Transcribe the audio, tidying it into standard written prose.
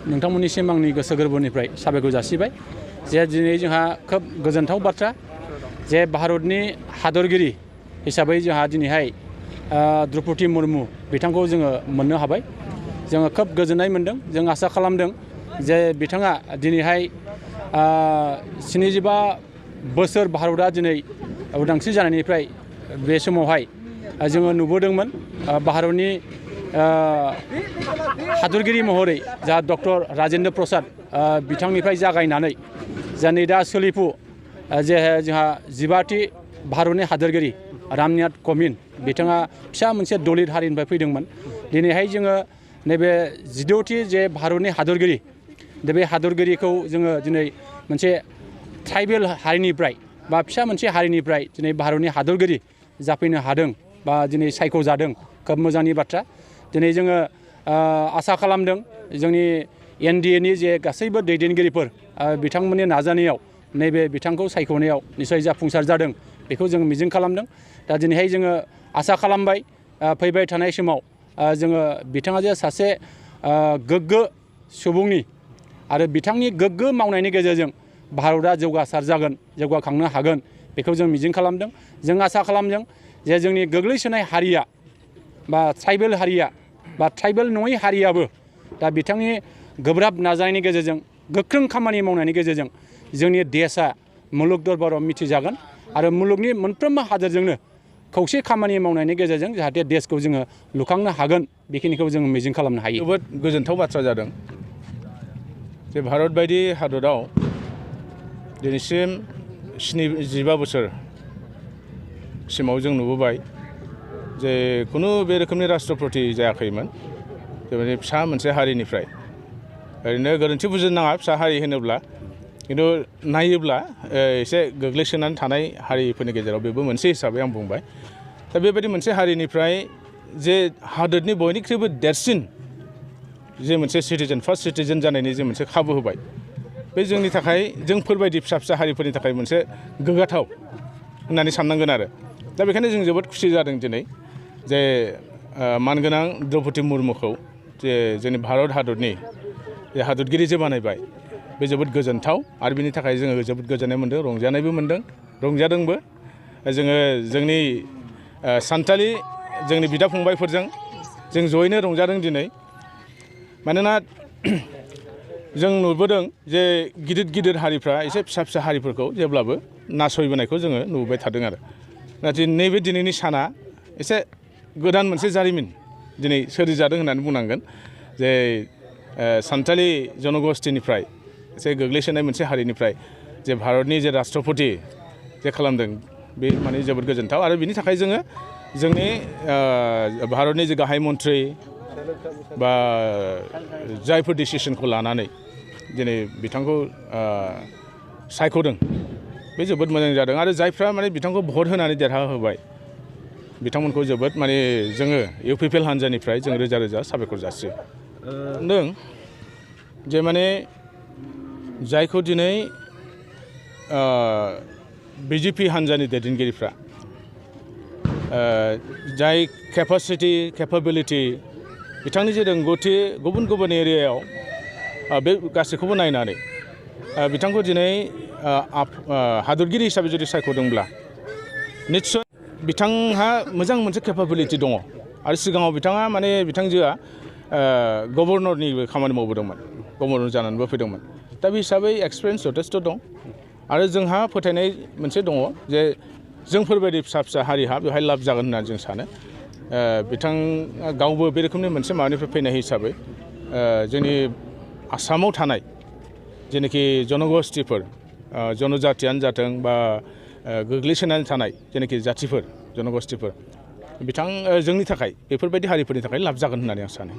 नोंथांमोननिसिम आंनि गोसो गोरबोनिफ्राय साबायखर जासिबाय जे दिनै जोंहा खोब गोजोनथाव बाथ्रा जे भारतनि हादरगिरि हिसाबै जोंहा दिनैहाय द्रौपदी मुर्मु बिथांखौ जोङो मोननो हाबाय। जोङो खोब गोजोननाय मोनदों। जों आसा खालामदों जे बिथाङा दिनैहाय 75 बोसोर भारतआ दिनै उदांस्रि जानायनिफ्राय बे समावहाय जोङो नुबोदोंमोन भारतनि हादरगिरि महरै जा डक्टर राजेन्द्र प्रसाद बिथांनिफ्राय जागायनानै जा नै दा सोलिफु जे जोंहा 15थि भारतनि हादरगिरि रामनाथ क'विन्द बिथाङा फिसा मोनसे दलित हारिनिफ्राय फैदोंमोन। दिनैहाय जोङो नैबे 16थि जे भारतनि हादरगिरि बे हादरगिरिखौ जोङो दिनै मोनसे ट्राइबेल हारिनिफ्राय बा फिसा मोनसे हारिनिफ्राय दिनै भारतनि हादरगिरि जाफैनो हादों बा दिनै सायख'जादों खोब मोजांनि बाथ्रा। दिनै जोङो आसा खालामदों जोंनि NDAनि जे गासैबो दैदेनगिरिफोर बिथांमोननि नाजानायाव नैबे बिथांखौ सायख'नायाव निसय जाफुंसार जादों बेखौ जों मिजिं खालामदों। दा दिनैहाय जोङो आसा खालामबाय फैबाय थानाय समाव जोङो बिथाङा जे सासे गोग्गो सुबुंनि आरो बिथांनि गोग्गो मावनायनि गेजेरजों भारतआ जौगासार जागोन, जौगाखांनो हागोन बेखौ जों मिजिं खालामदों। जों आसा खालामदों जे जोंनि गोग्लैसोनाय हारिया बा ट्राइबेल हारिया बा ट्राइबेल नङै हारियाबो दा बिथांनि गोब्राब नाजानायनि गेजेरजों गोख्रों खामानि मावनायनि गेजेरजों जोंनि देशआ मुलुग दरबाराव मिथिजागोन आरो मुलुगनि मोनफ्रोमबो हादोरजोंनो खौसे खामानि मावनायनि गेजेरजों जाहाथे देशखौ जोङो लुखांनो हागोन बेखिनिखौ जों मिजिं खालामनो हायो। जोबोद गोजोनथाव बाथ्रा जादों जे भारत बायदि हादराव दिनैसिम 75 बोसोरसिमाव जों नुबोबाय जे खुनु बे रोखोमनि राष्ट्रपति जायाखैमोन जेबायदि फिसा मोनसे हारिनिफ्राय। ओरैनो गोरोन्थि बुजिनो नाङा फिसा हारि होनोब्ला, खिन्थु नायोब्ला एसे गोग्लैसोनानै थानाय हारिफोरनि गेजेराव बेबो मोनसे हिसाबै आं बुंबाय। दा बेबायदि मोनसे हारिनिफ्राय जे हादोरनि बयनिख्रुइबो देरसिन जे मोनसे सिटिजेन फार्स्ट सिटिजेन जानायनि जे मोनसे खाबु होबाय बे जोंनि थाखाय जोंफोरबायदि फिसा फिसा हारिफोरनि थाखाय मोनसे गोग्गाथाव होननानै साननांगोन आरो। दा बेखायनो जों जोबोद खुसि जादों दिनै जे मानगोनां द्रौपदी मुर्मुखौ जे जोंनि भारत हादरनि जे हादरगिरि जे बानायबाय बे जोबोद गोजोनथाव आरो बिनि थाखाय जोङो जोबोद गोजोननाय मोनदों, रंजानायबो मोनदों, रंजादोंबो। जोङो जोंनि सान्थालि जोंनि बिदा फंबायफोरजों जों जयैनो रंजादों दिनै। मानोना जों नुबोदों जे गिदिर गिदिर हारिफ्रा एसे फिसा फिसा हारिफोरखौ जेब्लाबो नासयबोनायखौ जोङो नुबाय थादों आरो। नाथाय नैबे दिनैनि साना एसे गोदान मोनसे जारिमिन दिनै सोरजिजादों होननानै बुंनांगोन जे सान्थालि जनगोष्ठीनिफ्राय एसे गोग्लैसोनाय मोनसे हारिनिफ्राय जे भारतनि जे राष्ट्रपति जे खालामदों बे माने जोबोद गोजोनथाव आरो बिनि थाखाय जोङो जोंनि भारतनि जे गाहाय मन्थ्रि बा जायफोर डिसिसनखौ लानानै दिनै बिथांखौ सायख'दों बे जोबोद मोजां जादों आरो जायफ्रा माने बिथांखौ भट होनानै देरहाहोबाय बिथांमोनखौ जोबोद माने जोङो UPPL हान्जानिफ्राय जों रोजा रोजा साबायखर जासियो। नों जे माने जायखौ दिनै BJP हान्जानि दैदेनगिरिफ्रा जाय केपाबिलिटि बिथांनि जे रोंगौथि गुबुन गुबुन एरियायाव बे गासैखौबो नायनानै बिथांखौ दिनै हादरगिरि हिसाबै जुदि सायख'दोंब्ला निस्सय बिथांहा मोजां मोनसे केपाबिलिटि दङ आरो सिगाङाव बिथाङा माने बिथांजोआ गभर्नरनिबो खामानि मावबोदोंमोन, गभर्नर जानानैबो फैदोंमोन। दा बे हिसाबै एक्सपिरियेन्स जथेस्थ' दं आरो जोंहा फोथायनाय मोनसे दङ जे जोंफोरबायदि फिसा फिसा हारिहा बेवहाय लाब जागोन होननानै जों सानो। बिथां गावबो बे रोखोमनि मोनसे माबानिफ्राय फैनाय हिसाबै जोंनि आसामाव थानाय जेनाखि जनगोष्ठीफोर जनजातियानो जाथों बा गोग्लैसोनानै थानाय जेनाखि जाथिफोर जनगोष्ठीफोर जोंनि थाखाय बेफोरबायदि हारिफोरनि थाखाय लाब जागोन होननानै आं सानो।